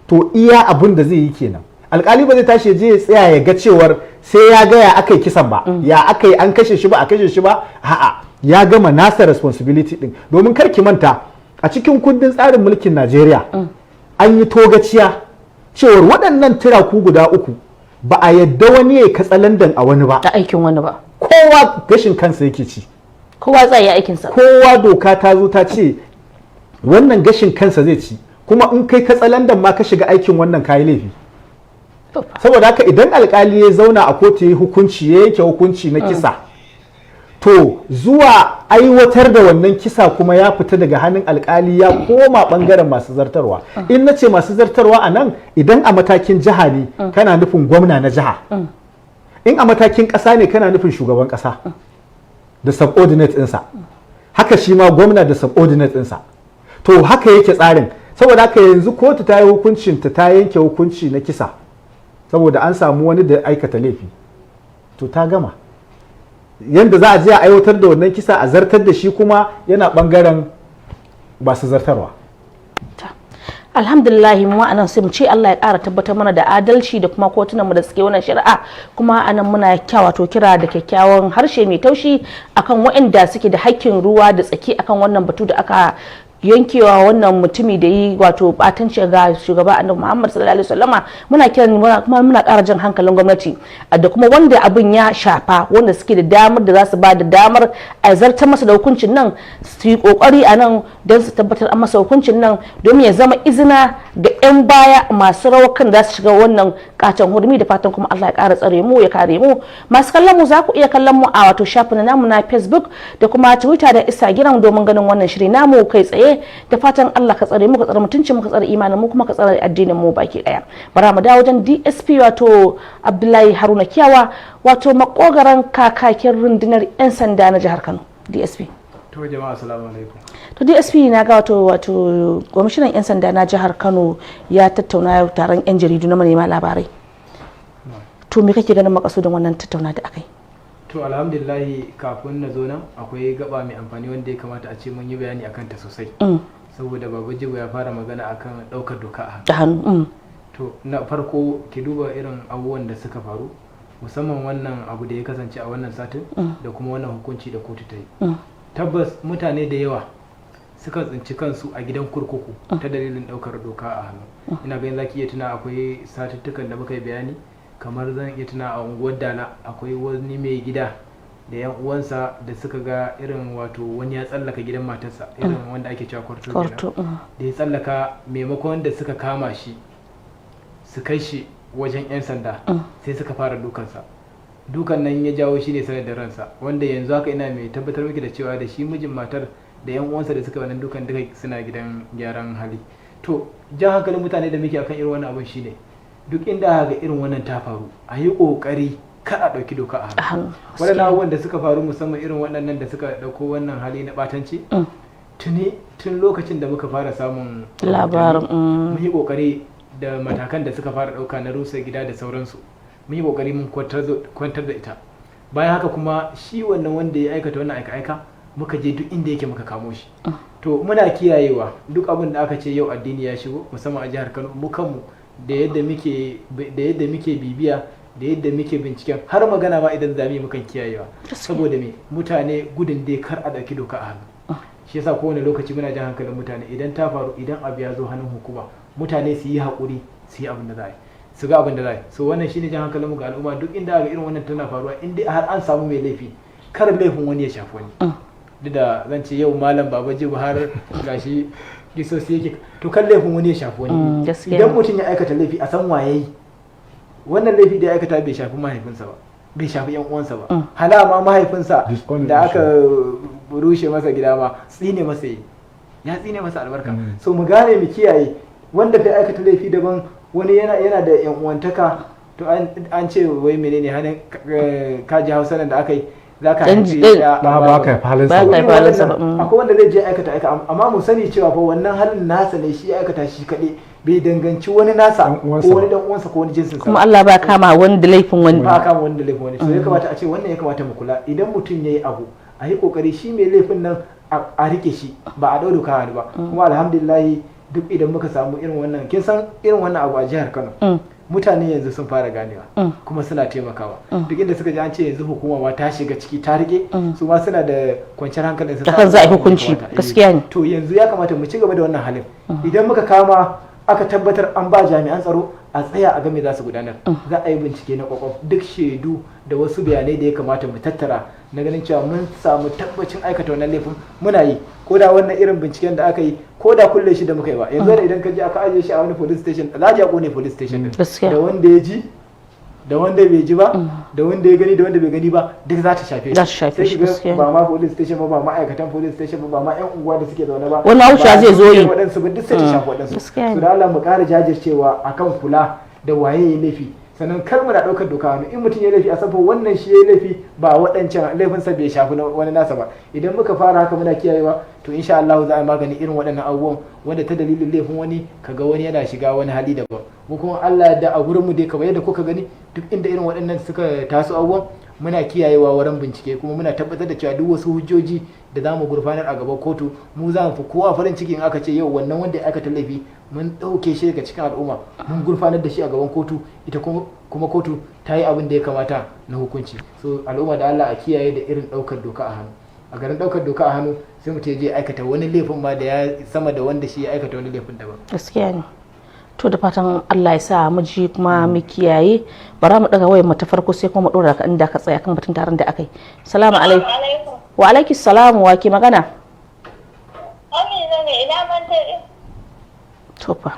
To, iya abin da zai yi kenan. Alkali ba zai tashi ya je ya tsaya ya ga cewar sai ya ga ya aka yi kisan ba, ya aka yi, an kashe shi ba, a kashe shi ba. A'a, ya gama nasa responsibility din. Domin kar ki manta, a cikin kundin tsarin mulkin Najeriya an yi togaciya cewar waɗannan turaku guda uku ba a yadda wani ya katsalandan a wani ba ta aikin wani ba. Kowa gashin kansa yake ci. Kowa tsaye aikinsa. Kowa, doka ta zo ta ce wannan gashin kansa zai ci, kuma in kai katsalandan ma ka shiga aikin wannan, kayi laifi. Saboda haka idan alkali ya zauna a kotu ya yi hukunci, ya yanke hukunci na kisa, to zuwa aiwatar da wannan kisa kuma ya fita daga hannun alkali, ya koma bangaren masu zartarwa. In na ce masu zartarwa a nan, idan a matakin jiha ne, kana nufin gwamna na jiha. In a matakin ƙasa ne, kana nufin shugaban ƙasa da subordinate ɗinsa. Haka shi ma gwamna da subordinate ɗinsa. To, haka yake tsarin. Saboda haka yanzu kotu ta yi hukuncin ta, ta yanke hukunci na kisa saboda an samu wani da aikata laifi, to ta gama. Yanda za a je a aiwatar da wannan kisa, a zartar da shi, kuma yana bangaren masu zartarwa. Alhamdulillah, mu anan sai mu ce Allah ya ƙara tabbatar mana da adalci da kuma kotunan mu da suke wannan shari'a. Kuma anan muna wato kira da kyakkyawan harshe mai taushi akan waɗanda suke da hakkin ruwa da tsaki akan wannan batu da aka yankewa wannan mutumi da yi wato batanci ga shugaba Annabi Muhammad sallallahu alaihi wasallama. Muna kiran, kuma muna ƙara jan hankalin gwamnati da kuma wanda abin ya shafa, wanda suke da damar da za su ba da damar a zartar masa da hukuncin nan, su yi kokari a nan don su tabbatar an masa hukuncin nan, domin ya zama izina ga 'yan baya masu rawar kan da su shiga wannan katon hurumi. Da fatan kuma Allah ya ƙara tsare mu, ya kare mu. Masu kallon mu, za ku iya kallon mu a wato shafin namu na Facebook da kuma Twitter da Instagram domin ganin wannan shiri namu kai tsaye. Da fatan Allah ka tsare mu, ka tsare mutuncin mu, ka tsare imanin mu, kuma ka tsare addinin mu baki daya. Bara mu dawo wajen DSP, wato Abdullahi Haruna Kiyawa, wato makogaran kakakin rundunar 'yan sanda na jihar Kano. DSP. To jama'a, assalamu alaikum. To DSP, na ga wato kwamishinan 'yan sanda na jihar Kano ya tattauna taron 'yan jaridu na manema labarai. To, me kake ganin makasudin wannan tattauna da akai? To alhamdulillahi, kafin na zo nan akwai gaba mai amfani wanda ya kamata a ce mun yi bayani akan ta sosai, saboda Baba Jibo ya fara magana akan daukar doka a da hannu. To na farko, ki duba irin abubuwan da suka faru, musamman wannan abu da ya kasance a wannan satin da kuma wannan hukunci da kotu ta yi. Tabbas mutane da yawa suka tsinci kansu a gidan kurkuku ta dalilin daukar doka a hannu. Ina ganin zaki iya tuna akwai satuttukan da muka yi bayani, kamar zan iya tuna a unguwar Dala akwai wani mai gida da yan uwansa da suka ga irin wato wani ya tsallaka gidan matarsa, irin wanda ake cewa kwarto kenan. Da ya tsallaka, maimakon da suka kama shi su kai shi wajen 'yan sanda, sai suka fara dukansa. Dukan nan ya jawo shi ne sanadin ransa, wanda yanzu haka ina mai tabbatar miki da cewa da shi mijin matar da yan uwansa da suka wannan dukan duka suna gidan gyaran hali. To, jan hankalin mutane da muke akan irin wannan abun shine, duk inda aka ga irin wannan ta faru, a yi kokari kar a ɗauki doka a hannu. Waɗannan abubuwan da suka faru, musamman irin waɗannan da suka ɗauko wannan hali na ɓatanci, tuni tun lokacin da muka fara samun labarin, mun yi kokari da matakan da suka fara ɗauka na rusa gida da sauransu, mun yi kokari mun kwantar da ita. Bayan haka kuma, shi wannan wanda ya aikata wannan aika-aika, muka je duk inda yake muka kamo shi. To muna kiyayewa duk abin da aka ce yau addini ya shigo, musamman a jihar Kano, mu kanmu da yadda muke bibiya, da yadda muke binciken, har magana ma idan zamu yi mukan kiyayewa. Saboda me? Mutane gudun dai kar a ɗauki doka a hannu. Shi yasa kowane lokaci muna jan hankalin mutane, idan ta faru, idan abu ya zo hannun hukuma, mutane su yi haƙuri, su yi abin da za a yi, su ga abin da za a yi. So wannan shine jan hankalin mu ga al'umma. Duk inda aka irin wannan tana faruwa, in dai har an samu mai laifi, kar laifin wani ya shafi wani. Duk da zan ce yau Malam Baba Jibu har gashi kisosi yake, to kan laifin wani ya shafi wani. Idan mutum ya aikata laifi, a san waye yi wannan laifi. Da ya aikata bai shafi mahaifinsa ba, bai shafi yan uwansa ba. Hala ma mahaifinsa da aka rushe masa gida ma tsine masa yi, ya tsine masa albarka. So mu gane, mu kiyaye. Wanda bai aikata laifi daban, wani yana da yan uwantaka. To an ce wai menene hannun kaji Hausa nan da aka yi, za ka haifi ya ba ka halin sa ba, ka halin sa ba. Akwai wanda zai je aikata aika, amma mu sani cewa fa wannan halin nasa ne, shi ya aikata shi kaɗai, bai danganci wani nasa ko wani dan uwansa ko wani jinsin sa. Kuma Allah ba kama wani da laifin wani. Ba kama wani da laifin wani. So ya kamata a ce wannan, ya kamata mu kula, idan mutum yayi abu, a yi kokari shi mai laifin nan a rike shi, ba a ɗau doka ba. Kuma alhamdulillah. Duk idan muka samu irin wannan, kin san irin wannan abu a jihar Kano, mutane yanzu sun fara ganewa kuma suna taimakawa. Duk inda suka ji an ce yanzu hukuma ma ta shiga ciki ta rike su, ma suna da kwanciyar hankalin su Da kan za a yi hukunci, gaskiya ne. To yanzu ya kamata mu ci gaba da wannan halin. Idan muka kama, aka tabbatar an ba jami'an tsaro, a tsaya a ga me za su gudanar. Za a yi bincike na kwakwaf, duk shaidu da wasu bayanai da ya kamata mu tattara na ganin cewa mun samu tabbacin aikata wannan laifin, muna yi. Ko da wannan irin binciken da aka yi, ko da kulle shi da muka yi ba, yanzu da idan ka je aka ajiye shi a wani police station, za a je a kone police station din. Da wanda ya ji da wanda bai ji ba, da wanda ya gani da wanda bai gani ba, duk za ta shafe Za ta shafe Sai shi, ki ga gaskiya. ba ma police station ba, ba ma'aikatan police station ba, ba ma yan unguwa da suke zaune ba, Wani wucewa ba zai zo yi. waɗansu ba, duk sai ta shafi waɗansu. Gaskiya ne. So da Allah mu ƙara jajircewa akan kula da waye ya laifi, sannan kar mu na ɗaukar doka hannu. In mutum ya laifi, a san fa wannan shi ya laifi, ba waɗancan laifinsa bai shafi na wani nasa ba. Idan muka fara haka muna kiyayewa, to insha Allah za a magani irin waɗannan abubuwan wanda ta dalilin laifin wani kaga wani yana shiga wani hali daban. Mu kuma Allah ya da a gurin mu dai, kamar yadda kuka gani, duk inda irin waɗannan suka taso abubuwan, muna kiyayewa wurin bincike, kuma muna tabbatar da cewa duk wasu hujjoji da za mu gurfanar a gaban kotu, mu za mu fi kowa farin ciki in aka ce yau wannan wanda ya aikata laifi mun ɗauke shi daga cikin al'umma, mun gurfanar da shi a gaban kotu, ita kuma kotu ta yi abin da ya kamata na hukunci. So al'umma, da Allah a kiyaye da irin ɗaukar doka a hannu. A garin ɗaukar doka a hannu, sai mutum ya je aikata wani laifin ma da ya sama da wanda shi ya aikata wani laifin daban. Gaskiya ne. To da fatan Allah ya sa mu ji kuma mu kiyaye. Bara mu daga wayar mu ta farko, sai kuma mu dora ka inda ka tsaya kan batun taron da aka yi. Salamu alaikum. Wa alaikis salam. Wa ke magana? Amina ne, ina manta. To fa,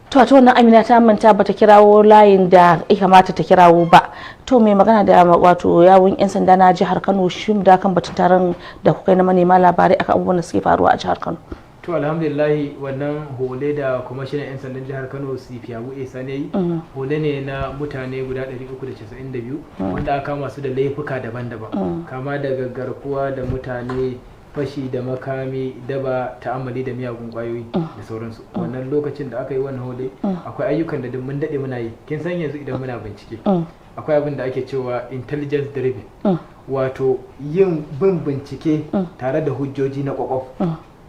to a wannan Amina ta manta bata kirawo layin da ya kamata ta kirawo ba. To mai magana da wato yawun yan sanda na jihar Kano, shi da kan batun taron da kuka yi na manema labarai akan abubuwan da suke faruwa a jihar Kano. To alhamdulillahi, wannan hole da kwamishinan 'yan sandan jihar Kano CP Habu A Sani yi, hole ne na mutane guda 392 wanda aka kama su da laifuka daban-daban, kama daga garkuwa da mutane, fashi da makami, daba, ta'ammali da miyagun kwayoyi da sauransu. Wannan lokacin da aka yi wannan hole, akwai ayyukan da duk mun daɗe muna yi. Kin san yanzu idan muna bincike, akwai abin da ake cewa intelligence driven, wato yin bin bincike tare da hujjoji na kwakwaf.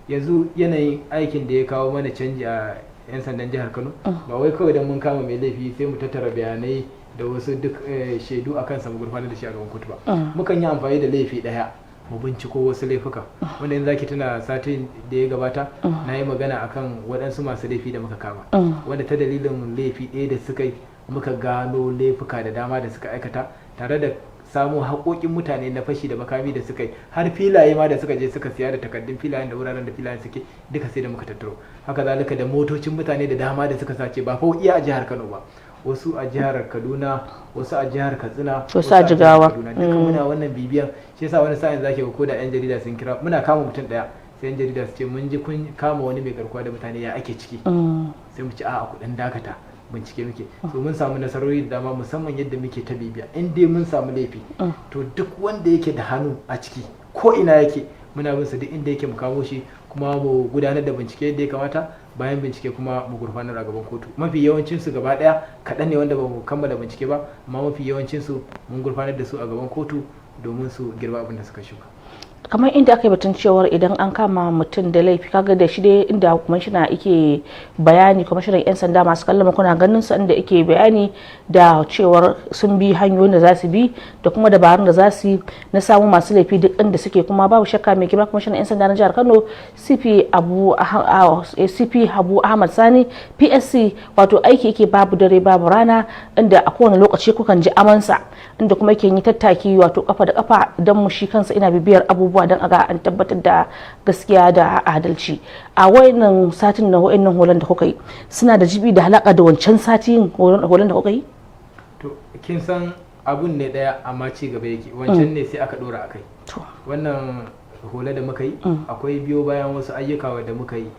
Yanzu yanayin aikin da ya kawo mana canji a 'yan sandan jihar Kano, ba wai kawai don mun kama mai laifi sai mu tattara bayanai da wasu duk shaidu a kansa mu gurfanar da shi a gaban kotu ba. Mukan yi amfani da laifi ɗaya mu binciko wasu laifuka, wanda yanzu zaki tuna satin da ya gabata na yi magana akan waɗansu masu laifi da muka kama, wanda ta dalilin laifi ɗaya da suka yi muka gano laifuka da dama da suka aikata, tare da samo haƙoƙin mutane na fashi da makami da suka yi, har filaye ma da suka je suka siya da takardun filayen da wuraren da filayen suke, duka sai da muka tattaro. Haka zalika da motocin mutane da dama da suka sace, ba fa iya a jihar Kano ba, wasu a jihar Kaduna, wasu a jihar Katsina, wasu a Jigawa. Kaduna. Duka muna wannan bibiyan. Shi yasa wani sa'in zaki ga ko da yan jarida sun kira, muna kama mutum daya, sai yan jarida su ce mun ji kun kama wani mai garkuwa da mutane, ya ake ciki? Sai mu ci a'a, ku dan dakata, bincike muke. So mun samu nasarori da dama, musamman yadda muke ta bibiya. In dai mun samu laifi, to duk wanda yake da hannu a ciki, ko ina yake, muna bin sa duk inda yake mu kamo shi, kuma mu gudanar da bincike yadda ya kamata. Bayan bincike kuma mu gurfanar a gaban kotu. Mafi yawancin su gaba daya, kaɗan ne wanda ba mu kammala bincike ba, amma mafi yawancin su mun gurfanar da su a gaban kotu domin su girba abin da suka shuka. Kamar inda aka yi batun cewar idan an kama mutum da laifi, kaga da shi dai inda kwamishina yake bayani, kwamishinan yan sanda, masu kallon kuna ganin su, inda yake bayani da cewar sun bi hanyoyin da za su bi da kuma dabarun da za su yi na samun masu laifi duk inda suke. Kuma babu shakka mai girma kwamishinan yan sanda na jihar Kano, CP Habu Ahmad Sani PSC, wato aiki yake babu dare babu rana, inda a kowane lokaci kukan ji amansa, inda kuma yake yi tattaki wato kafa da kafa don mu shi kansa ina bibiyar abubuwa don a ga an tabbatar da gaskiya da adalci. A wayannan satin na wayannan horon da kuka yi, suna da jibi da halaka da wancan satin horon da kuka yi? To kin san abun ne daya, amma ci gaba yake. Wancan ne sai aka dora akai. Wannan hole da muka yi akwai biyo bayan wasu ayyuka da muka yi.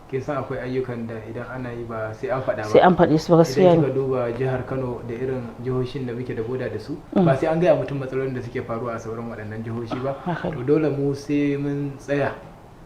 Kin san akwai ayyukan da idan ana yi ba sai an faɗa ba. Sai an faɗi su ba, gaskiya. Idan kika duba jihar Kano da irin jihohin da muke da boda da su, ba sai an gaya mutum matsalolin da suke faruwa a sauran waɗannan jihohi ba. To dole mu sai mun tsaya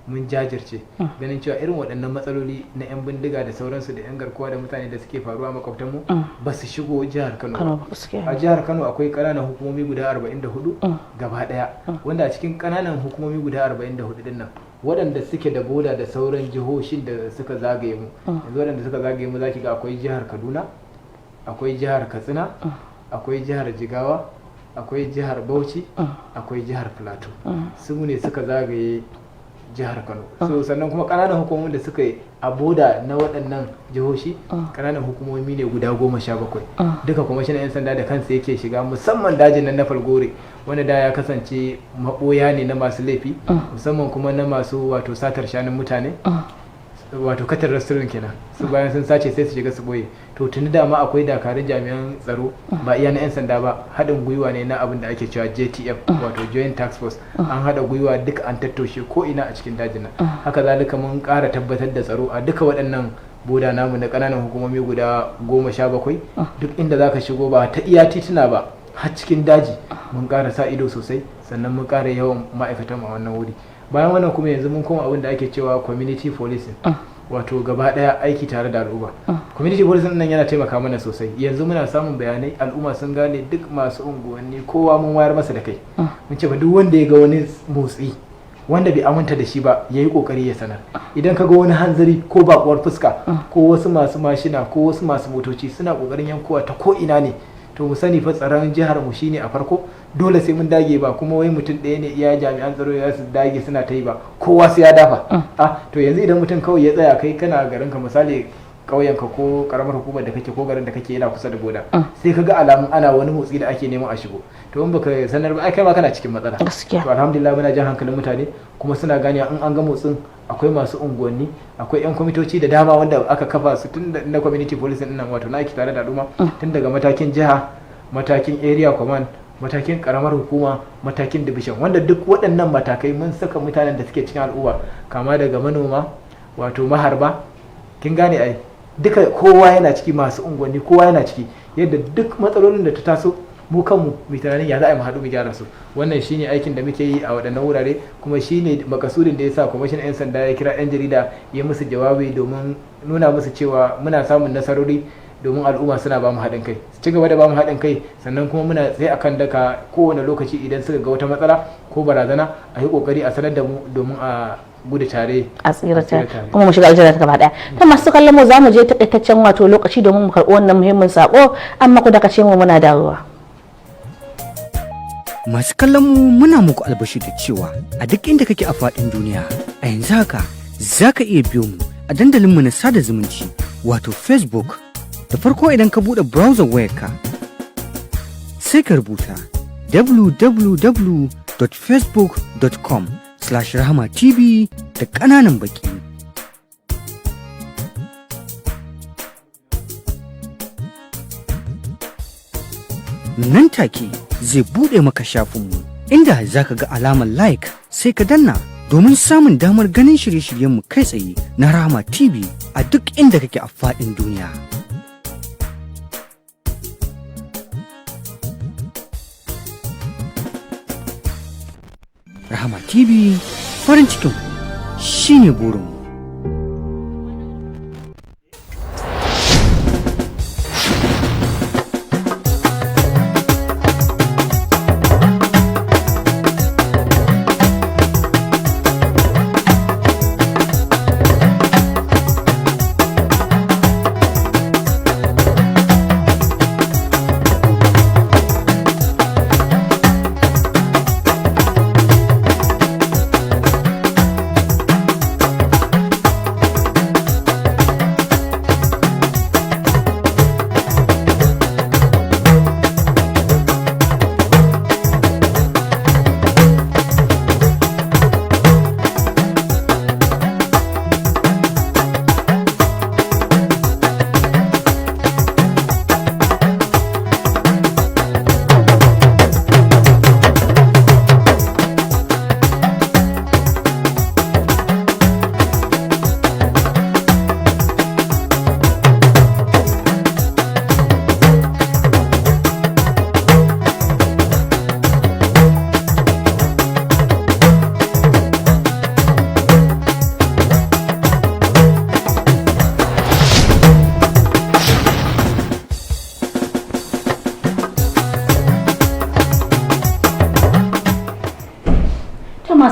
mun jajirce ganin cewa irin waɗannan matsaloli na 'yan bindiga da sauransu da 'yan garkuwa da mutane da suke faruwa a makwabtanmu ba su shigo jihar Kano. A jihar Kano akwai ƙananan hukumomi guda 44 gaba ɗaya, wanda a cikin ƙananan hukumomi guda 44 din nan Waɗanda suke da boda da sauran jihohin da suka zagaye mu, yanzu waɗanda suka zagaye mu zaki ga akwai jihar Kaduna, akwai jihar Katsina, akwai jihar Jigawa, akwai jihar Bauchi, akwai jihar Plateau. Su ne suka zagaye jihar Kano. So sannan kuma ƙananan hukumomin da suka yi a boda na waɗannan jihohi, ƙananan hukumomi ne guda 17. Duka kwamishinan 'yan sanda da kansa yake shiga, musamman dajin nan na Falgore, wanda da ya kasance maɓoya ne na masu laifi, musamman kuma na masu wato satar shanun mutane, wato katar restaurant kenan. Su bayan sun sace sai su shiga su boye. To tuni dama akwai dakarun jami'an tsaro, ba iya na 'yan sanda ba, haɗin gwiwa ne na abin da ake cewa JTF, wato Joint Task Force. An haɗa gwiwa duka an tattoshe ko ina a cikin dajin nan. Haka zalika mun ƙara tabbatar da tsaro a duka waɗannan boda namu na ƙananan hukumomi guda 17. Duk inda zaka shigo, ba ta iya tituna ba, har cikin daji mun ƙara sa ido sosai, sannan mun ƙara yawan ma'aikatan a wannan wuri. Bayan wannan kuma yanzu mun koma abin da ake cewa community policing, wato gaba daya aiki tare da al'umma. Community policing nan yana taimaka mana sosai. Yanzu muna samun bayanai, al'umma sun gane, duk masu unguwanni kowa mun wayar masa da kai. Mun ce ba duk wanda ya ga wani motsi wanda bai aminta da shi ba, ya yi kokari ya sanar. Idan ka ga wani hanzari ko bakuwar fuska ko wasu masu mashina ko wasu masu motoci suna kokarin yankowa ta ko ina ne, to mu sani fa tsaron jihar mu shine a farko. Dole sai mun dage, ba kuma wai mutum ɗaya ne iya jami'an tsaro ya su dage suna ta yi ba, kowa sai ya dafa. Ah, to yanzu idan mutum kawai ya tsaya, kai kana garin ka, misali ƙauyenka ko karamar hukumar da kake ko garin da kake yana kusa da boda, sai ka ga alamun ana wani motsi da ake neman a shigo, to in baka sanar ba, ai kai ma kana cikin matsala. Gaskiya. To alhamdulillah muna jan hankalin mutane kuma suna ganewa. In an ga motsin, akwai masu unguwanni, akwai yan kwamitoci da dama wanda aka kafa su tun da na community policing nan, wato na aiki tare da al'umma, tun daga matakin jiha, matakin area command, matakin karamar hukuma, matakin division, wanda duk waɗannan matakai mun saka mutanen da suke cikin al'umma, kama daga manoma, wato maharba, kin gane ai, duka kowa yana ciki, masu unguwanni kowa yana ciki, yadda duk matsalolin da ta taso mu kanmu mu tunanin ya za a yi mu haɗu mu gyara su. Wannan shine aikin da muke yi a waɗannan wurare, kuma shine makasudin da yasa kwamishinan 'yan sanda ya kira 'yan jarida ya musu jawabi, domin nuna musu cewa muna samun nasarori domin al'umma suna ba mu haɗin kai. Su ci gaba da ba mu haɗin kai, sannan kuma muna tsaye akan daka kowane lokaci. Idan suka ga wata matsala ko barazana, a yi ƙoƙari a sanar da mu domin a gudu tare a tsira tare kuma mu shiga aljanna ta gaba daya. Ta masu kallon mu, zamu je takaitaccen wato lokaci domin mu karɓi wannan muhimmin sako, amma ku dakace mu, muna dawowa. Masu kallon mu, muna muku albashi da cewa a duk inda kake a faɗin duniya a yanzu haka za ka iya biyo mu a dandalinmu na sada zumunci, wato Facebook. Da farko idan ka buɗe browser wayarka, sai ka rubuta www.facebook.com/rahamatv da ƙananan baki. Nan take zai buɗe maka shafinmu inda za ka ga alamar like, sai ka danna domin samun damar ganin shirye-shiryenmu kai tsaye na Rahama TV a duk inda kake a faɗin duniya. Rahama TV, farin cikin shine burinmu.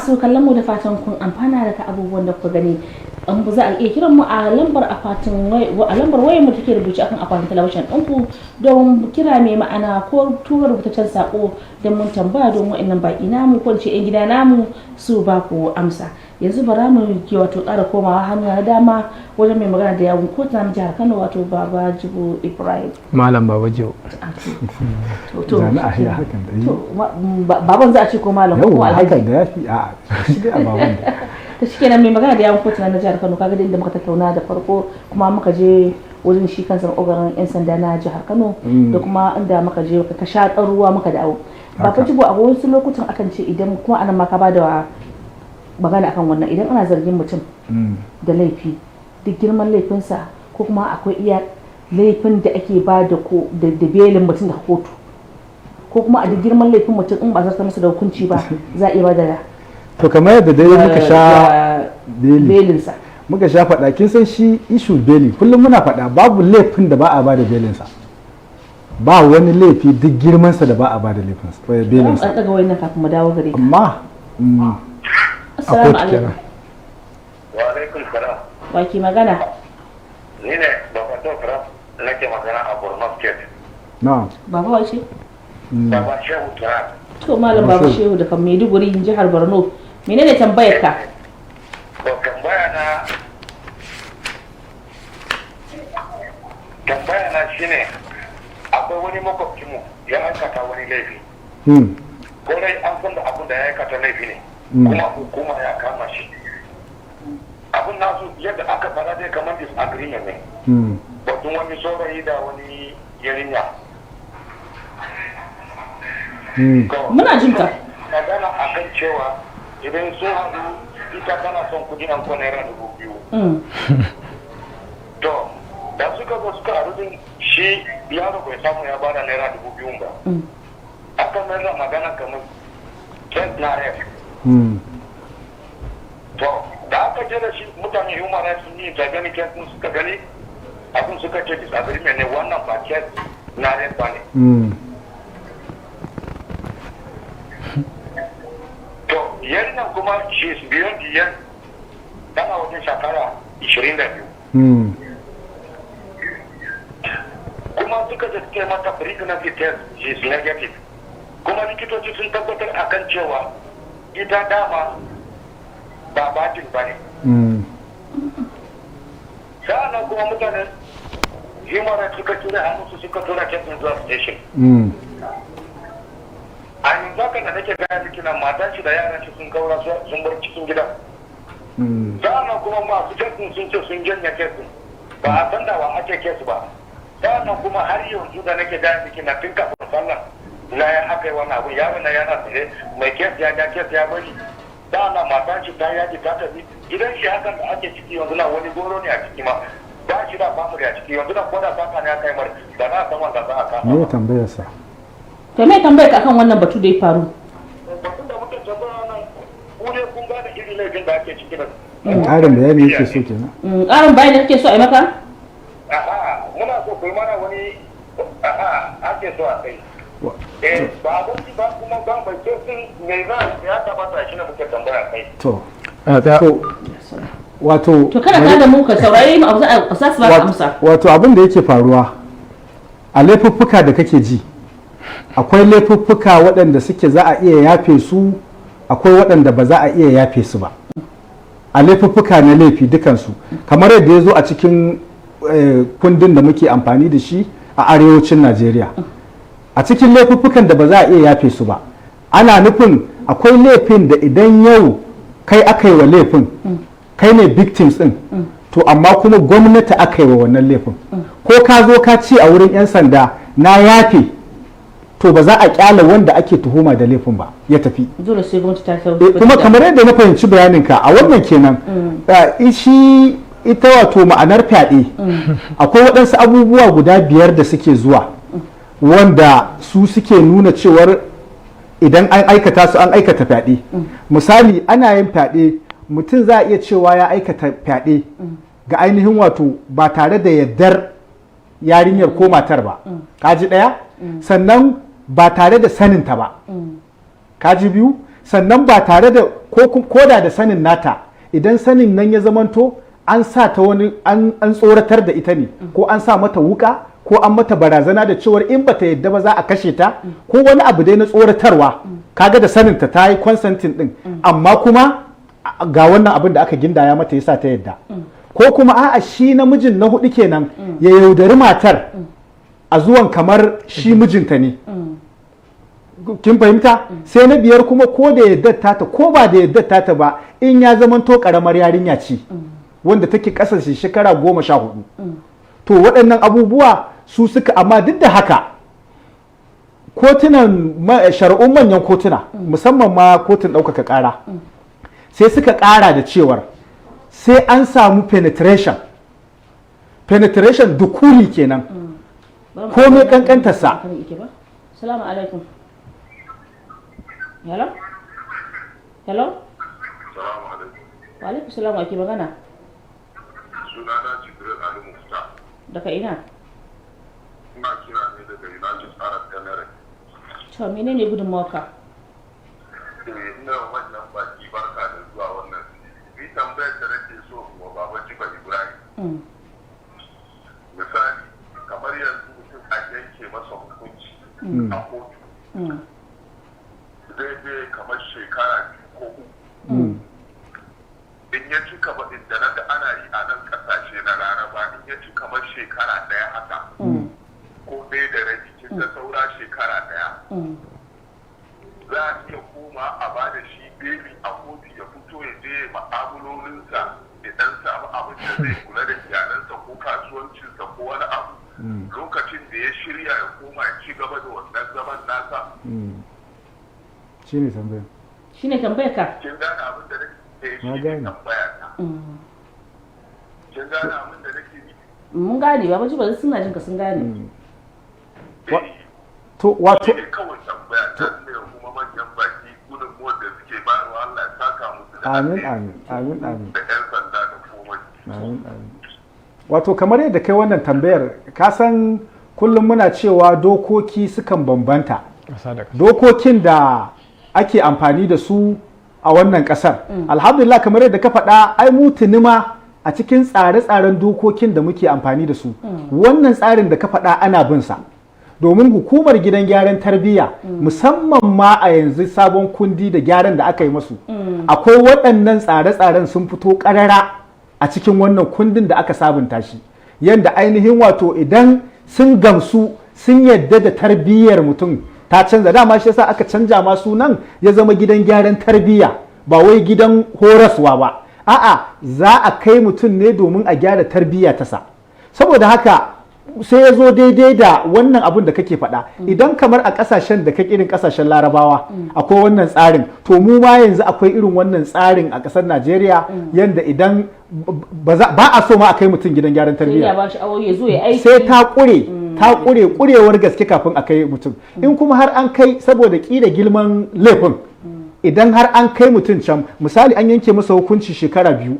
Masu kallon mu, da fatan kun amfana daga abubuwan da kuka gani. An za a iya kiran mu a lambar akwatin a lambar wayar mu take rubuce akan akwatin talabijin ɗinku don kira mai ma'ana ko tura rubutaccen sako don mun tambaya, don wa'annan baki namu, ko in ce 'yan gida namu, su ba ku amsa. Yanzu bara mu ke wato ƙara komawa hannu na dama wajen mai magana da yawun kotu na jihar Kano, wato Baba Jibo Ibrahim. Malam Baba Jibo. To. Jami'a ya hakan da yi. To, baban za a ce ko malam ko Yau alhaji? Hakan da ya fi, a shi dai a baban da. Ta shikenan, mai magana da yawun kotu na jihar Kano, kaga da inda muka tattauna da farko, kuma muka je wajen shi kansa ogaran yan sanda na jihar Kano, da kuma inda muka je ka sha ɗan ruwa muka dawo. Baba Jibo, a wasu lokutan akan ce idan kuma anan ma ka bada magana akan wannan, idan ana zargin mutum da laifi, duk girman laifinsa, ko kuma akwai iya laifin da ake ba da ko da belin mutum daga kotu, ko kuma a duk girman laifin mutum in ba zartar masa da hukunci ba, za a iya ba da To, kamar yadda dai muka sha beli belinsa? Muka sha faɗa, kin san shi issue beli, kullum muna faɗa, babu laifin da ba a bada belinsa. Ba wani laifi duk girmansa da ba a bada laifinsa, belinsa. An daga wayannan kafin mu dawo gare ka. Amma Assalamu kotu alaikum. kenan. Wa alaikum salam. Wa ke magana? Ni ne Baba Tofra, nake magana a Borno State. Na. Baba wace? Baba Shehu Turan. To, Malam Baba Shehu daga Maiduguri, jihar Borno, menene tambayar ka? To, tambaya na shine, akwai wani makwabcinmu ya aikata wani laifi. Kwarai an san da abin da ya aikata laifi ne. Kuma hukuma ya kama shi. Abin nasu yadda aka fara dai kamar disagreement ne. Batun wani saurayi da wani yarinya. To, Muna jin ka. magana akan cewa idan sun haɗu, ita tana son kudi an ko ₦2,000. To, da suka zo suka haɗu din, shi yaro bai samu ya bada ₦2,000 ba. Aka mayar da magana kamar case na rape. To, da aka je da shi, mutane human rights sun yi ta gani case din, suka gani abin, suka ce disagreement ne, wannan ba case na rape ba ne. To, yarinyar kuma she is beyond the year, tana wajen shekara 22. Kuma suka je suka yi mata pregnancy test, she is negative. Kuma likitoci sun tabbatar akan cewa ita dama ba virgin ba ne. Sa'annan kuma mutanen human rights suka tura hannunsu, suka tura case ɗin zuwa station. A yanzu haka da nake gaya miki nan, matan shi da yaran shi sun kaura, sun bar cikin gidan. Sa'annan kuma masu case ɗin sun ce sun janye case ɗin, ba a san da wa ake case ba. Sa'annan kuma har yanzu da nake gaya miki na, tun kafin sallah na ya aka yi wannan abu, yaro na yana tsaye, mai case ya ja case ya bari. Sa'annan matan shi ta yaji ta tafi gidan shi. Hakan da ake ciki yanzu na, wani goro ne a ciki ma, ba shi da family a ciki yanzu na, ko da saka ne aka yi mar da na san wanda za a kama Me ba. tambayarsa? To, me tambayar ka akan wannan batu da ya faru? Batun da muke tambaya nan, ku dai kun gane irin laifin da ake ciki nan. Ƙarin bayani yake so kenan. Ƙarin bayani kake so a yi maka? Aha, muna so ku yi mana wani, aha, ake so a kai. Eh, ba abinci ba, kuma ba mai kesin mai za ya kamata, shi ne muke tambaya kai. To. A To, wato To, kada ka da mu, ka saurare mu, abu za a za su ba ka amsa. Wato abin da yake faruwa a laifuffuka da kake ji, akwai laifuffuka waɗanda suke za a iya yafe su, akwai waɗanda ba za a iya yafe su ba. A laifuffuka na laifi dukansu, kamar yadda ya zo a cikin kundin da muke amfani da shi a arewacin Najeriya, a cikin laifuffukan da ba za a iya yafe su ba, ana nufin akwai laifin da idan yau kai aka yi wa laifin, kai ne victims din, to amma kuma gwamnati aka yi wa wannan laifin, ko ka zo ka ce a wurin 'yan sanda na yafe, to ba za a kyale wanda ake tuhuma da laifin ba ya tafi. Dole sai gwamnati ta Kuma kamar yadda na fahimci bayaninka a wannan kenan, shi ita wato ma'anar fyaɗe, akwai waɗansu abubuwa guda biyar da suke zuwa wanda su suke nuna cewar idan an aikata su an aikata fyaɗe. Misali, ana yin fyaɗe, mutum za a iya cewa ya aikata fyaɗe ga ainihin wato ba tare da yardar yarinyar ko matar ba, kaji ɗaya. Sannan ba tare da saninta ba, kaji biyu. Sannan ba tare da ko Ko koda da sanin nata, idan sanin nan ya zamanto an sa ta wani an tsoratar da ita ne, ko an sa mata wuka, ko an mata barazana da cewar in bata yadda ba za a kashe ta, ko wani abu dai na tsoratarwa, kaga da saninta ta yi consenting din, amma kuma ga wannan abin da aka gindaya mata yasa ta yadda. Ko kuma a'a, shi namijin na hudu kenan, ya yaudari matar a zuwan kamar shi mijinta ne. Kin fahimta? Sai na biyar kuma, ko da yadda tata ko ba da yadda tata ba, in ya zamanto karamar yarinya ce wanda take ƙasa shekara 14. To waɗannan abubuwa su suka, amma duk da haka kotunan shari'un manyan kotuna, musamman ma kotun ɗaukaka ƙara, sai suka ƙara da cewar sai an samu penetration. Penetration, dukuli kenan, komai kankantarsa. Salamu alaikum. Hello, hello. Salamu alaikum. Wa alaikum salam. Wa ke magana? Sunana Jibril Ali Mufta. Daga ina? Ina kira ne daga United Arab Emirates. To, menene gudunmawarka? Eh, ina wa manyan baki barka da zuwa wannan. Ni tambayar da nake so wa Baba Jiba Ibrahim. Misali, kamar yanzu mutum a yanke masa hukunci a kotu. Zai je kamar shekara 2 ko 3. In ya ci kamar inda na ga ana yi a nan kasashe na Laraba, in ya ci kamar shekara 1 haka, ko 1.5, kin ga saura shekara 1. Za a iya koma a ba da shi beli a kotu, ya fito ya je ma'amulolinsa, ya dan samu abin da zai kula da iyalansa ko kasuwancinsa ko wani abu, lokacin da ya shirya ya koma ya ci gaba da wannan zaman nasa? Shi ne tambayar? Shine tambayar ka? Kin gane abin da nake Na shi ne gane. tambaya ta. Kin gane abin da nake nufi? Mun gane, Baba Jiba, suna jin ka, sun gane. To wato Shi ne kawai tambaya ta. Ne kuma manyan baki gudunmuwar da suke bayarwa, Allah ya saka musu da Amin. alheri. Amin, amin, amin. Da 'yan sanda da komai. Amin, amin. Wato kamar yadda kai wannan tambayar, ka san kullum muna cewa dokoki sukan bambanta. Ƙasa da ƙasa. Dokokin da ake amfani da su a wannan kasar, alhamdulillah, kamar yadda ka faɗa, ai mu tuni ma a cikin tsare-tsaren dokokin da muke amfani da su, wannan tsarin da ka faɗa ana bin sa, domin hukumar gidan gyaran tarbiyya, musamman ma a yanzu sabon kundi da gyaran da aka yi masu, akwai waɗannan tsare-tsaren sun fito ƙarara a cikin wannan kundin da aka sabunta shi, yadda ainihin wato idan sun gamsu, sun yadda da tarbiyyar mutum ta canza. Dama shi yasa aka canja ma sunan ya zama gidan gyaran tarbiyya, ba wai gidan horaswa ba. A'a, za a kai mutum ne domin a gyara tarbiyya ta sa. Saboda haka sai ya zo daidai da wannan abun da kake faɗa. Idan kamar a ƙasashen da kake, irin ƙasashen Larabawa, akwai wannan tsarin, to mu ma yanzu akwai irin wannan tsarin a ƙasar Najeriya, yanda idan ba a so ma a kai mutum gidan gyaran Sai ya tarbiyya, ba shi awoyi ya zo ya aiki. sai ta ƙure, ta ƙure ƙurewar gaske kafin a kai mutum. In kuma har an kai, saboda ƙila girman laifin, idan har an kai mutum can, misali an yanke masa hukunci shekara 2,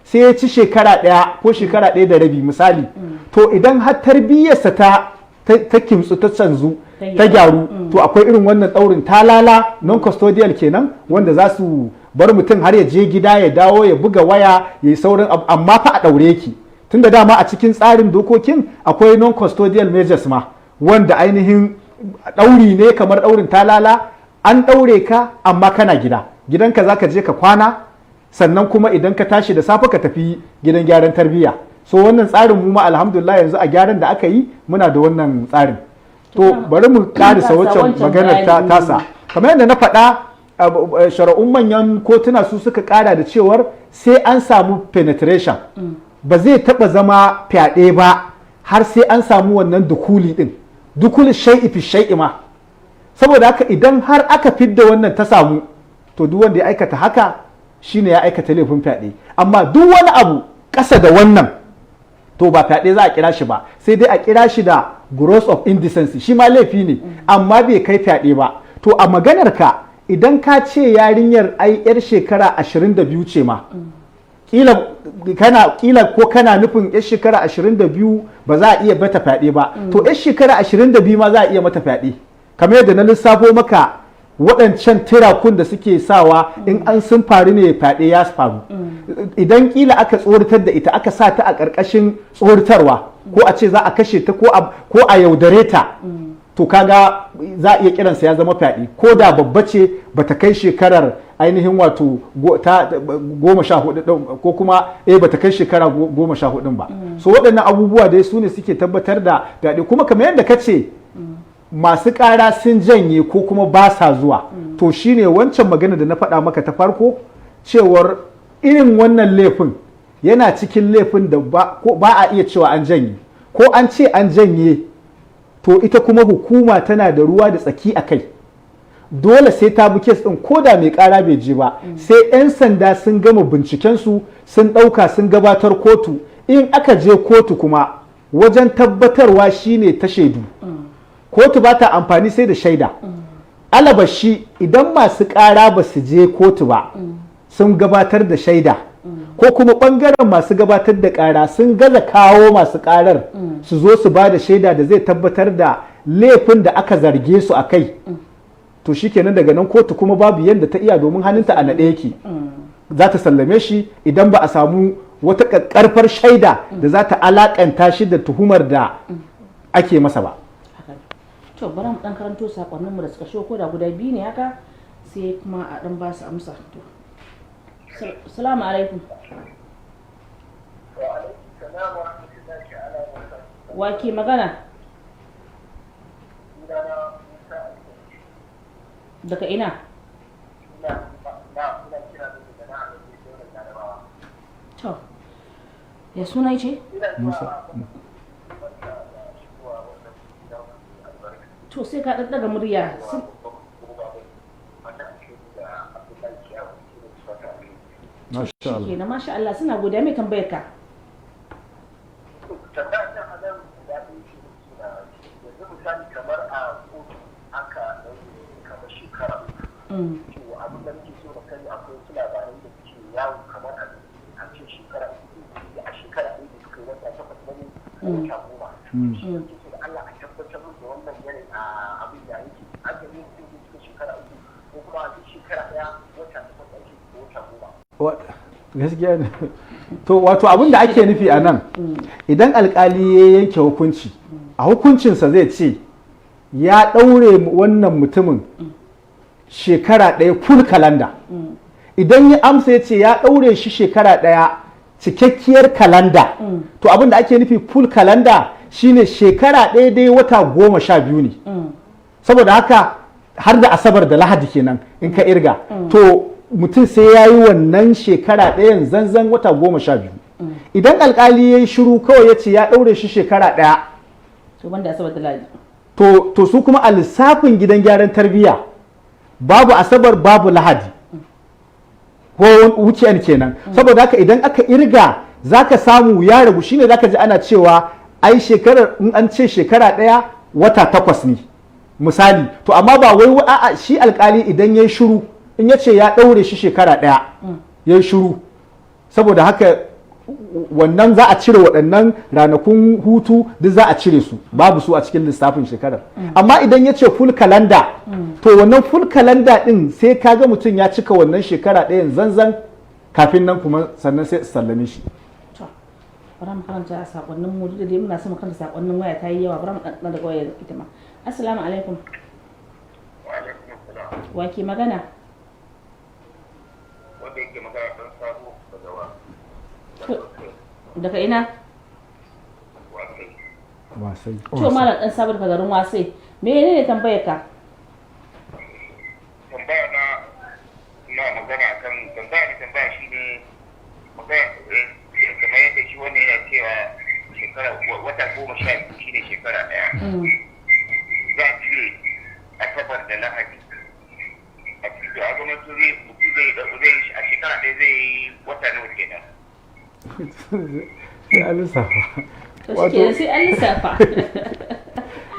sai ya ci shekara 1 ko shekara 1.5 misali, to idan har tarbiyyarsa ta kimtsu, ta canzu, ta gyaru, to akwai irin wannan ɗaurin talala, non custodial kenan, wanda za su bar mutum har ya je gida ya dawo, ya buga waya, ya yi sauran abu, amma fa a ɗaure ki, tunda dama a cikin tsarin dokokin akwai non custodial measures ma, wanda ainihin ɗauri ne kamar ɗaurin talala, an ɗaure ka amma kana gida, gidanka za ka je ka kwana, sannan kuma idan ka tashi da safe ka tafi gidan gyaran tarbiyya. So wannan tsarin mu ma alhamdulillah yanzu a gyaran da aka yi muna da wannan tsarin. To bari mu karisa waccan maganar ta tasa. Kamar yadda na faɗa, shari'un manyan kotuna su suka kara da cewar sai an samu penetration. Ba zai taba zama fyaɗe ba har sai an samu wannan dukuli din, dukuli shai'i fi shai'i ma. Saboda haka idan har aka fidda wannan ta samu, to duk wanda ya aikata haka shine ya aikata laifin fyaɗe. Amma duk wani abu ƙasa da wannan, to ba fyaɗe za a kira shi ba, sai dai a kira shi da gross of indecency. Shi ma laifi ne, amma bai kai fyaɗe ba. To a maganar ka, idan ka ce yarinyar ai yar shekara 22 ce ma, kila kana kila ko kana nufin yar shekara 22 ba za a iya mata fyaɗe ba, to yar shekara 22 ma za a iya mata fyaɗe, kamar yadda na lissafo maka. Waɗancan tirakun da suke sawa in an sun faru ne, fyaɗe ya faru. Idan kila aka tsoratar da ita, aka sa ta a ƙarƙashin tsoratarwa, ko a ce za a kashe ta, ko a yaudare ta, to kaga za a iya kiransa ya zama fyaɗe, ko da babba ce bata kai shekarar ainihin wato 14 ɗin, ko kuma bata kai shekara 14 ba. So waɗannan abubuwa dai su ne suke tabbatar da fyaɗe. Kuma kamar yadda ka ce masu ƙara sun janye ko kuma ba sa zuwa, to shine wancan magana da na faɗa maka ta farko, cewar irin wannan laifin yana cikin laifin da ba a iya cewa an janye. Ko an ce an janye, to ita kuma hukuma tana da ruwa da tsaki a kai. Dole sai ta bi case ɗin, ko da mai ƙara bai je ba, sai 'yan sanda sun gama bincikensu, sun ɗauka, sun gabatar kotu. In aka je kotu kuma, wajen tabbatarwa shine ta shaidu. Kotu ba ta amfani sai da shaida. Alabashi idan masu ƙara ba su je kotu ba sun gabatar da shaida, ko kuma ɓangaren masu gabatar da ƙara sun gaza kawo masu ƙarar su zo su ba da shaida da zai tabbatar da laifin da aka zarge su a kai, to shikenan, daga nan kotu kuma babu yadda ta iya, domin hannunta a naɗe yake. Za ta sallame shi idan ba a samu wata ƙaƙƙarfar shaida da za ta alaƙanta shi da tuhumar da ake masa ba. Haka. To, bari mu dan karanto sakonnin mu da suka shigo, ko da guda biyu ne haka, sai kuma a dan ba su amsa. To, salamu alaikum. Wa alaikum salam wa rahmatullahi ta'ala wa barakatuh. Wa ke magana? Sunana Musa Alhaji. Daga ina? Ina kira ne daga nan a Daular Larabawa. To, ya suna ce? Ina Musa. Barka da shigowa wannan gida mai albarka. To, sai ka ɗan ɗaga murya. Wannan ake da Abdullahi Kiyawa shi ne fata alheri. Masha Allah. Shikenan, masha Allah, suna godiya. Mai tambayar ka? Tambaya ta a nan guda ɗaya ce nake da yanzu. Misali, kamar a kotu aka ɗaure kamar shekara 3. To, abin da nake so na sani, akwai wasu labarai da suke yawo kamar a ce shekara 3 a shekara 1 da suka yi wata 8 bane ko wata 10. Shi nake so da Allah a tabbatar min da wannan yanayin a abin da yake aka yi, mutum zai cika shekara 3 ko kuma a duk shekara 1 wata 8 ake ko wata 10. Gaskiya ne. To, wato abin da ake nufi a nan, idan alkali ya yanke hukunci, a hukuncinsa zai ce ya ɗaure wannan mutumin shekara 1 full calendar. Idan ya amsa ya ce ya ɗaure shi shekara 1 cikakkiyar kalanda, to abin da ake nufi full calendar shine shekara 1 dai wata 12 ne. Saboda haka har da Asabar da Lahadi kenan in ka irga, to mutum sai ya yi wannan shekara 1 zanzan wata 12. Idan alkali ya yi shiru kawai ya ce ya ɗaure shi shekara 1, To, banda Asabar da Lahadi. To su kuma a lissafin gidan gyaran tarbiyya babu Asabar, babu Lahadi, ko weekend kenan. Saboda haka idan aka irga zaka samu ya ragu. Shine zaka ji ana cewa ai shekarar, in an ce shekara 1 wata 8 ne misali. To, amma ba wai a'a, shi alkali idan ya yi shiru, in ya ce ya ɗaure shi shekara 1, ya yi shiru, saboda haka wannan za a cire waɗannan ranakun hutu, duk za a cire su, babu su a cikin lissafin shekarar. Amma idan ya ce full calendar, to wannan full calendar din sai kaga mutum ya cika wannan shekara 1 zanzan kafin nan kuma sannan sai su sallame shi. To, bari mu karanta sakonnin mu, duk da dai muna son mu karanta sakonnin waya ta yi yawa. Bari mu dan daga wayar ita ma. Assalamu alaikum. Wa alaikum salam. Wa ke magana? Wanda yake magana dan Sabo daga wa. To, daga ina? Wasai. Wasai. To, malam Dan Sabo daga garin Wasai, menene tambayar ka? Tambaya na na magana kan tambaya na tambaya shine magana kamar yadda shi wannan yana cewa shekara wata 12 shine shekara 1. Za a cire Asabar da Lahadi a cikin a zama su zai mutum zai a shekara 1 zai yi wata nawa kenan? Sai an lissafa. To, shikenan, sai an lissafa.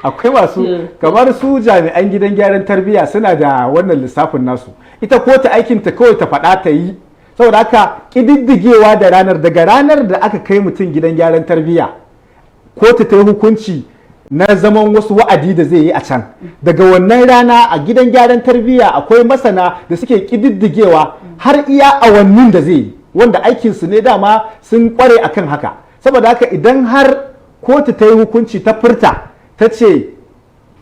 Akwai masu kamar su jami'an gidan gyaran tarbiyya suna da wannan lissafin nasu. Ita ko ta aikinta kawai ta faɗa ta yi. Saboda haka ƙididdigewa da ranar, daga ranar da aka kai mutum gidan gyaran tarbiyya, kotu ta yi hukunci. Na zaman wasu wa'adi da zai yi a can, daga wannan rana a gidan gyaran tarbiyya akwai masana da suke ƙididdigewa har iya awannin da zai yi, wanda aikinsu ne dama, sun kware akan haka. Saboda haka idan har kotu ta yi hukunci, ta furta, ta ce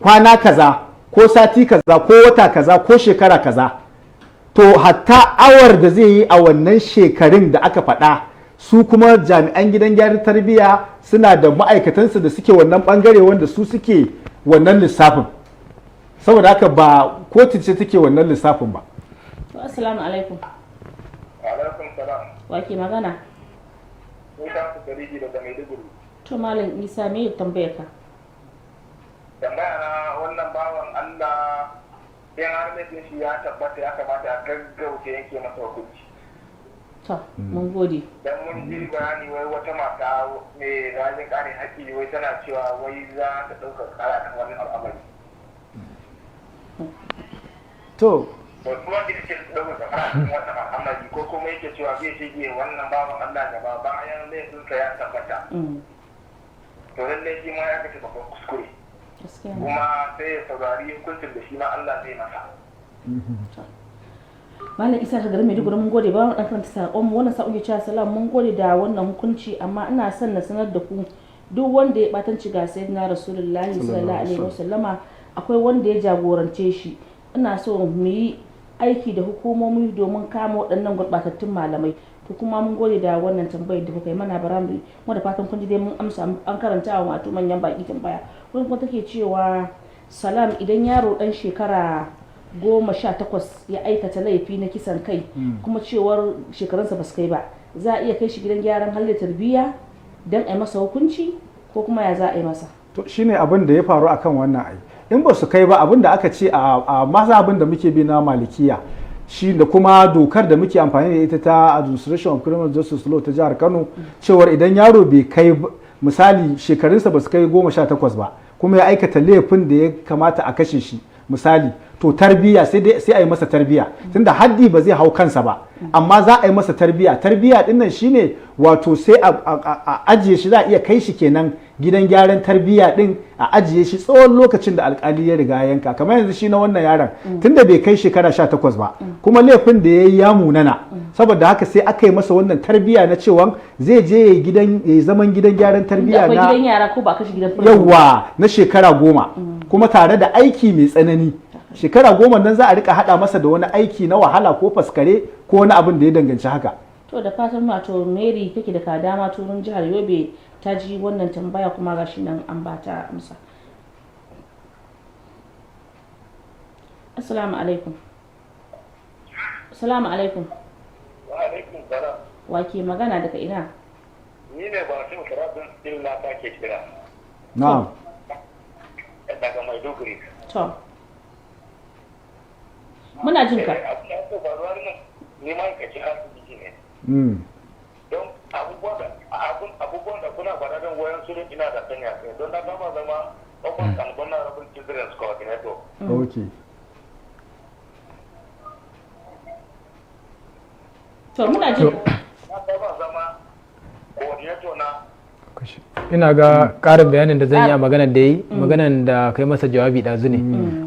kwana kaza ko sati kaza ko wata kaza ko shekara kaza, to hatta awar da zai yi a wannan shekarun da aka faɗa, su kuma jami'an gidan gyaran tarbiyya suna da ma'aikatansu da suke wannan bangare wanda su suke wannan lissafin. Saboda haka ba kotu ce take wannan lissafin ba. To, assalamu alaikum. Alaikum salam. Wa ke magana? Ni ta su Dariji daga Maiduguri. To, Malam Isa, me ya tambayar ka? Tambaya na, wannan bawan Allah, in har laifin shi ya tabbata, ya kamata a gaggauta yanke masa hukunci. To, mun gode. Dan mun ji bayani wai wata mata mai rajin ƙarin haƙƙi wai tana cewa wai za ta ɗauka ƙara kan wannan al'amari. To. To, duk wanda yake ɗauka ƙara kan wannan al'amari ko kuma yake cewa zai shige wannan bawan Allah gaba bayan laifinsa ya tabbata, to lallai shi ma ya kashe babban kuskure. Gaskiya ne. Kuma sai ya saurari hukuncin da shi ma Allah zai masa. Malam Isa daga garin Maiduguri, mun gode. Ba mu dan karanta sakon mu. Wannan sakon ke cewa, salam, mun gode da wannan hukunci, amma ina son na sanar da ku duk wanda ya batanci ga Sayyidina Rasulullahi sallallahu alaihi wasallama, akwai wanda ya jagorance shi. Ina so mu yi aiki da hukumomi domin kama waɗannan gurɓatattun malamai. To, kuma mun gode da wannan tambayar da kuka yi mana. Bara mu kuma da fatan kun ji dai mun amsa, an karanta wa wato manyan baki tambaya. Wani kuma take cewa, salam, idan yaro dan shekara 18 ya aikata laifi na kisan kai, kuma cewar shekarunsa ba su kai ba, za a iya kai shi gidan gyaran hali da tarbiyya don a yi masa hukunci, ko kuma ya za a yi masa? To, shine abin da ya faru akan wannan. Ai in ba su kai ba, abin da aka ce a mazhabin da muke bi na Malikiya shi da kuma dokar da muke amfani da ita ta Administration of Criminal Justice Law ta jihar Kano, cewar idan yaro bai kai misali shekarunsa ba su kai 18 ba, kuma ya aikata laifin da ya kamata a kashe shi misali, to tarbiya, sai dai sai a yi masa tarbiya, tunda haddi ba zai hau kansa ba, amma za a yi masa tarbiya. Tarbiya din nan shine wato sai a ajiye shi, za a iya kai shi kenan gidan gyaran tarbiya din, a ajiye shi tsawon lokacin da alkali ya riga ya yanka. Kamar yanzu shi na wannan yaron, tunda bai kai shekara 18 ba, kuma laifin da ya yi ya munana, saboda haka sai aka yi masa wannan tarbiya na cewa zai je ya yi gidan ya yi zaman gidan gyaran tarbiya akwai na gidan yara ko ba kashi gidan prison? Yawwa, na shekara 10, kuma tare da aiki mai tsanani. Shekara 10 nan za a rika hada masa da wani aiki na wahala ko faskare ko wani abin da ya danganci haka. To, da fatan wato Mary take da kadama turun jihar Yobe ta ji wannan tambaya, kuma gashi nan an ba ta amsa. Assalamu alaikum. Assalamu alaikum. Wa alaikum salam. Wa ke magana, daga ina? Ni ne ba cin karatun skill na ke kira Na'am. Daga Maiduguri. To, muna jin ka. Abu da ake faruwa nan, ni ma'aikacin asibiti ne. Don abubuwan da kuna faɗa don wayan su ina da sani a kai, don na gama zama Open and Vulnerable Children's Coordinator. To, muna jin ka. Na gama zama coordinator na Ina ga ƙarin bayanin da zan yi a maganar da yi, maganar da kai masa jawabi ɗazu ne,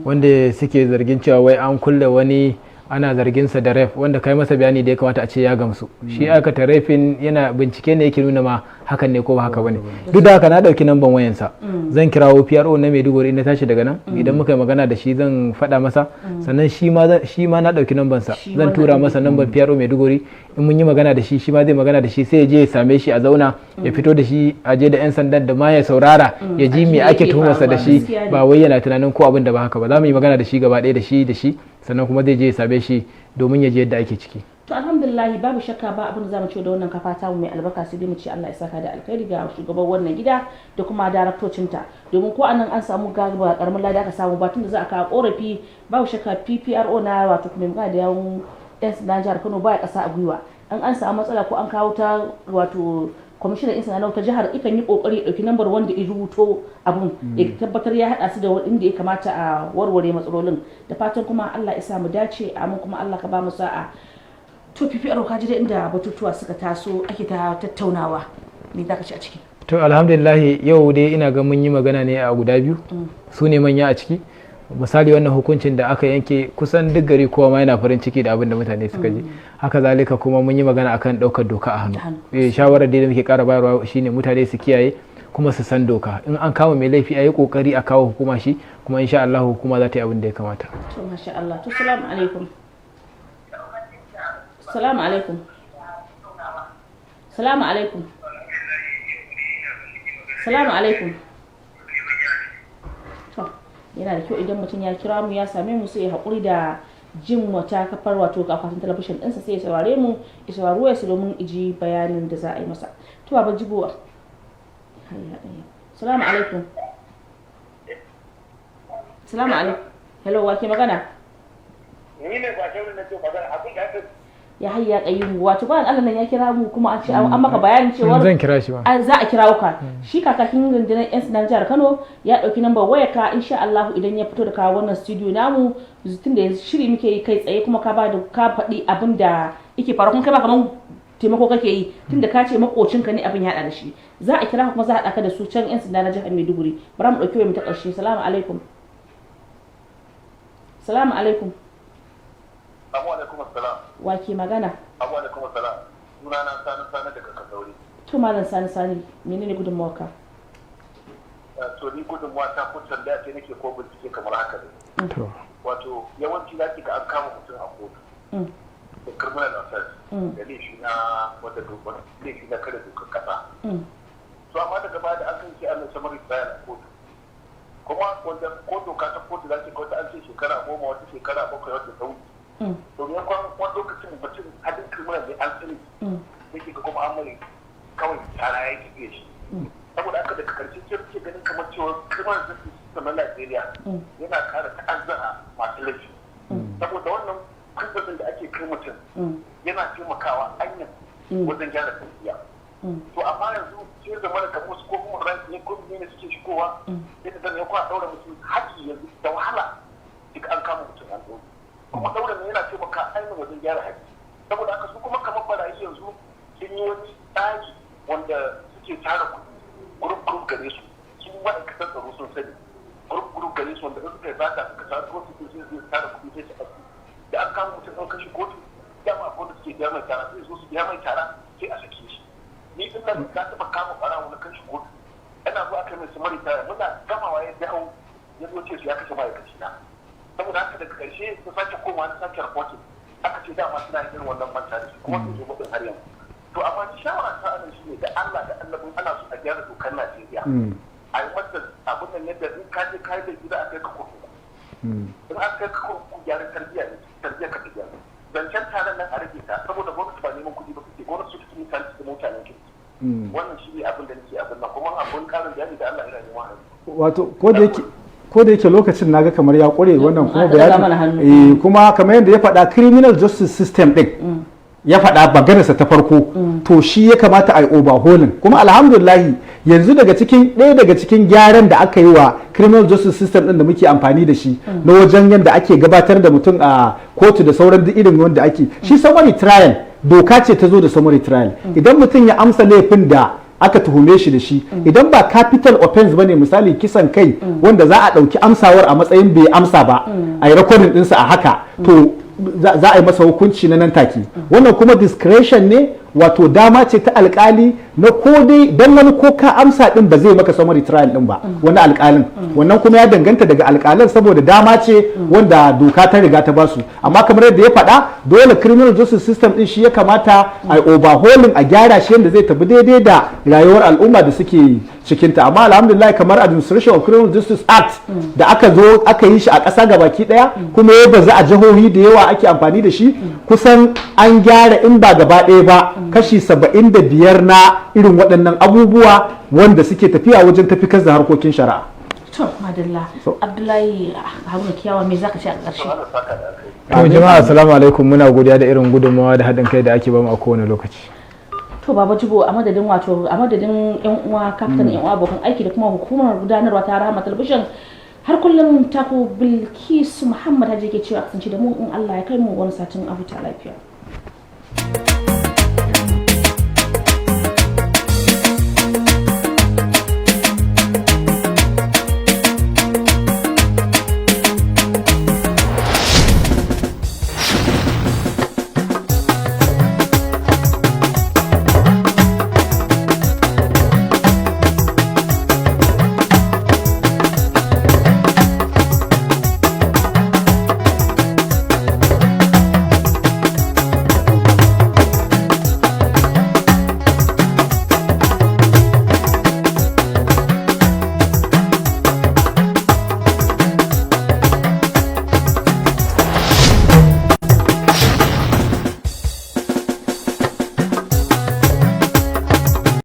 wanda suke zargin cewa wai an kulle wani ana zargin sa da rape, wanda kai masa bayani da ya kamata a ce ya gamsu. Shi aikata raping yana bincike ne yake nuna ma hakan ne ko ba haka bane. Duk da haka na dauki namban wayansa, zan kirawo PRO na Maiduguri in na tashi daga nan. Idan muka yi magana da shi zan faɗa masa. Sannan shi ma na dauki namban sa, Shi zan wannan tura ɗin. masa namban PRO Maiduguri. In mun yi magana da shi, shi ma zai magana da shi, sai ya je ya same shi a zauna, ya fito da shi, a je da yan sandan da ma ya saurara ya ji A ji me me ake yake tuhumarsa da faruwa. shi. Gaskiya ne. Ba wai yana tunanin ko abin da ba haka ba. Za mu yi magana da shi gaba ɗaya da shi, sannan kuma zai je ya same shi domin ya je yadda ake ciki. To, alhamdulillah, babu shakka ba abin da zamu ce da wannan kafa ta mu mai albarka sai dai mu ce Allah ya saka da alkhairi ga shugaban wannan gida da kuma daraktocinta, domin ko anan an samu gaba karamin lada aka samu ba, tunda za a kawo korafi. Babu shakka PPRO na wato kuma mai magana da yawun yan sandan jihar Kano baya kasa a gwiwa an an samu matsala ko an kawo ta, wato kwamishinan yan sanda ta jihar ikan yi kokari ya dauki lambar wanda ya rubuto abun, ya tabbatar ya hada su da inda ya kamata a warware matsalolin. Da fatan kuma Allah ya sa mu dace, amin, kuma Allah ka ba mu sa'a. To, PPRO, ka ji dai inda batutuwa suka taso ake ta tattaunawa, me za ka ci a ciki? To, alhamdulillah, yau dai ina ga mun yi magana ne a guda biyu, su ne manya a ciki. Misali, wannan hukuncin da aka yanke, kusan duk gari kowa ma yana farin ciki da abin da mutane suka ji. Haka zalika kuma mun yi magana akan ɗaukar doka a hannu. Hannu. Shawarar dai da muke ƙara bayarwa shine mutane su kiyaye kuma su san doka. In an kama mai laifi, a yi ƙoƙari a kawo hukuma shi, kuma insha Allah hukuma za ta yi abin da ya kamata. To, masha Allah. To, salamu alaikum. Salamu alaikum. Salamu alaikum. Salamu alaikum. To, yana da kyau idan mutum ya kira mu ya same mu, sai ya haƙuri da jin wata kafar, wato akwatin talabishin ɗinsa, sai ya saurare mu, ya saurari wayarsa domin iji bayanin da za a yi masa. To, Baba Jibo. Hayya, hayya. Salamu alaikum. Salamu alaikum. Hello, wa ke magana? Ni ne ba shirin na ce magana abin da aka Ya hayya kayyumu. Wato bayan Allah nan ya kira mu kuma an ce an maka bayanin cewar Zan kira shi ba. An za a kirawo ka. Shi kakakin rundunar yan sandan jihar Kano ya dauki nambar wayar ka. Insha Allah idan ya fito daga wannan studio namu, tun da yanzu shiri muke yi kai tsaye, kuma ka ba da ka faɗi abin da yake faruwa, kuma kai ba kaman taimako kake yi, tunda ka ce makocinka ne abin ya haɗa da shi, za a kira ka kuma za a haɗa ka da su can yan sanda na jihar Maiduguri. Bari mu ɗauki wayar mu ta ƙarshe. Salamu alaikum. Salamu alaikum. Abu alaikum assalam. Wa ke magana? Abu alaikum assalam. Sunana Sani Sani daga Kazauri. To, Malam Sani Sani, menene gudunmawarka? To, ni gudunmuwa ta ko tambaya ce nake ko bincike kamar haka ne. To. Wato yawanci za ki ga an kama mutum a kotu da criminal offense, da laifi na wanda dokar, laifi na kare dokar kasa. To, amma daga baya da an kai shi an summary trial a kotu, kuma wanda ko doka ta kotu za ki ga wata an ce shekara 10, wata shekara 7, wata ta wuce. To, me kwan wani lokacin mutum hadin criminal ne an sani, sai ki ga kuma an mai kawai tara ya ki shi. Saboda haka daga karshe sai muke ganin kamar cewa criminal justice system na Najeriya yana kara ta'azzara masu laifi, saboda wannan prison da ake kai mutum yana taimakawa hanyar wajen gyara tarbiyya. To, amma yanzu sai zama da kamar wasu ko kuma rights ne ko ne suke shigowa, sai ka zama ya kwa daura mutum haƙi yanzu da wahala duk an kama mutum an ɗaure. Kuma ɗaurin ne yana taimaka ainihin wajen gyara haƙi. Saboda haka su kuma kamar barayi yanzu sun yi wani tsari wanda suke tara kuɗi, group group gare su, su ma'aikatan tsaro sun sani, group group gare su, wanda in suka yi sata suka tara ko su sai su tara kuɗi sai su aski. Da an kama mutum an kashe kotu, dama akwai wanda suke biya mai tara, sai zo su biya mai tara sai a sake shi. Ni din nan na taɓa kama ɓarawo na kashe kotu, ana zuwa aka yi mai summary trial, muna gamawa ya dawo ya zo ce su ya kashe ma'aikaci na. Saboda haka daga ƙarshe ta sake komawa na sake reporting, aka ce dama suna yin irin wannan manta da shi kuma su zo mutum har yanzu. To, amma ni shawara ta anan shi ne da Allah da Allah in ana so a gyara dokar Najeriya, a yi mata abin nan yadda in ka je ka yi laifi za a kai ka kurkuku. In an kai ka kurkuku, gyaran tarbiyya ne, tarbiyya ka ta gyara. Zancen taron nan a rage ta, saboda gwamnati ba neman kuɗi ba suke, gwamnati su take mutane su mutanen kirki. Wannan shi ne abin da nake abin nan, kuma abin karin bayani da Allah yana neman a yi. Wato ko da yake lokacin naga kamar ya kure wannan kuma Aka ɗaga mana hannu. bayani, kuma kamar yadda ya faɗa, criminal justice system din ya faɗa maganarsa ta farko, to shi ya kamata a yi overhauling. Kuma alhamdulillahi, yanzu daga cikin ɗaya daga cikin gyaran da aka yi wa criminal justice system din da muke amfani da shi na wajen yadda ake gabatar da mutum a kotu da sauran duk irin wanda ake shi summary trial, doka ce ta zo da summary trial. Idan mutum ya amsa laifin da aka tuhume shi da shi, idan ba capital offense bane, misali kisan kai, wanda za a ɗauki amsawar a matsayin bai amsa ba, a yi recording ɗinsa a haka, to za a yi masa hukunci na nan take. Wannan kuma discretion ne, wato dama ce ta alkali na ko dai dan wani ko ka amsa din ba zai maka summary trial din ba wani alkalin. Wannan kuma ya danganta daga alkalan, saboda dama ce wanda doka ta riga ta basu. Amma kamar yadda ya faɗa, dole criminal justice system din shi ya kamata a overhauling, a gyara shi yadda zai tafi daidai da rayuwar al'umma da suke cikinta. Amma alhamdulillah, kamar Administration of Criminal Justice Act da aka zo aka yi shi a ƙasa gabaki ɗaya, kuma ya bazu a jihohi da yawa ake amfani da shi, kusan an gyara, in ba gaba ɗaya ba, kashi 75 na irin waɗannan abubuwa wanda suke tafiya wajen tafikar da harkokin shari'a. To, madalla. Abdullahi Haruna Kiyawa, me zaka ce a ƙarshe? Allah saka da alkhairi. To jama'a, assalamu alaikum. Muna godiya da irin gudunmawa da haɗin kai da ake bamu a kowane lokaci. To, Baba Jibo, a madadin, wato a madadin yan uwa, kaftan yan uwa abokan aiki da kuma hukumar gudanarwa ta Rahama Talabishin, har kullum taku Bilkisu Muhammad Haji ke cewa kasance da mu in Allah ya kai mu wani satin, a huta lafiya.